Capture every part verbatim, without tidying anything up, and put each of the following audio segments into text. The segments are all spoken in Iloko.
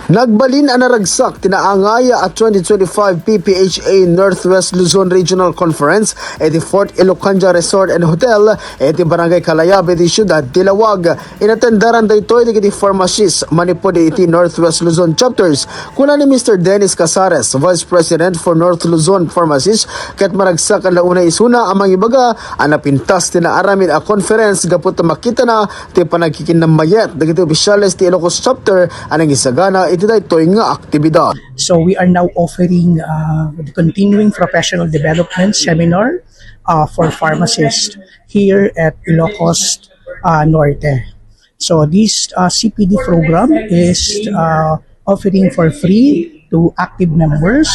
Nagbalin a naragsak ti naangay a twenty twenty-five P P H A Northwest Luzon Regional Conference iti Fort Ilocandia Resort and Hotel iti Barangay Kalayab iti siudad ti Laoag. Inatenderan daytoy dagiti pharmacist manipud iti Northwest Luzon chapters. Kuna ni Mister Dennis Casares, Vice President for North Luzon Pharmacist, ket maragsak a naunay isuna a mangibaga a napintas ti naaramid a conference gapu ta makitana ti panagkikinnammayat dagiti opisyales ti Ilocos Chapter a nangisagana iti daytoy nga aktibidad. So we are now offering uh, the continuing professional development seminar uh, for pharmacists here at Ilocos uh, Norte. So this uh, C P D program is uh, offering for free to active members.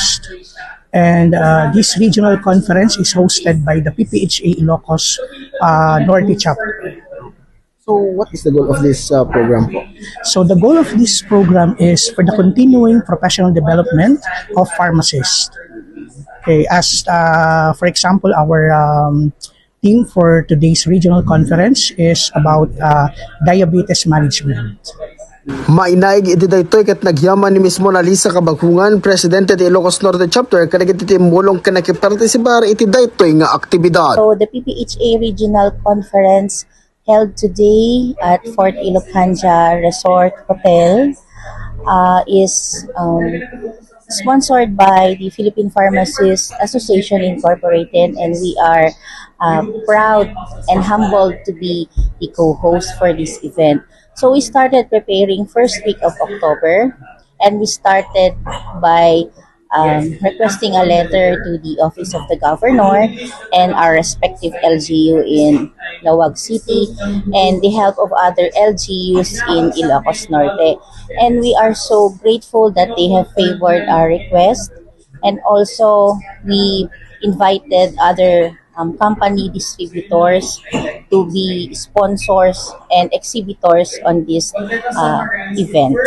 And uh, this regional conference is hosted by the P P H A Ilocos uh, Norte Chapter. So what is the goal of this uh, program po? So the goal of this program is for the continuing professional development of pharmacists. Okay, as uh, for example, our um, theme for today's regional conference is about uh, diabetes management. Mainaig iti daytoy ket nagyaman ni Miss Mona Lisa Kabagungan, Presidente ti Ilocos Norte Chapter, kadagiti timmulong ken nakipartisipar iti daytoy nga aktibidad. So the P P H A Regional Conference held today at Fort Ilocandia Resort Hotel uh, is um, sponsored by the Philippine Pharmacists Association Incorporated, and we are uh, proud and humbled to be the co-host for this event. So we started preparing first week of October, and we started by um, requesting a letter to the office of the governor and our respective L G U in Laoag City and the help of other L G Us in Ilocos Norte. And we are so grateful that they have favored our request. And also, we invited other um, company distributors to be sponsors and exhibitors on this uh, event.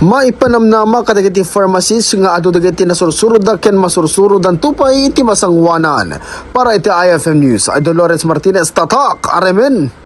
Maipanamnama kadagiti pharmacist nga adu dagiti nasursurodda ken masursurodanto pay iti masangoanan. Para iti I F M News, Idol Lawrence Martinez, Tatak, Aremen.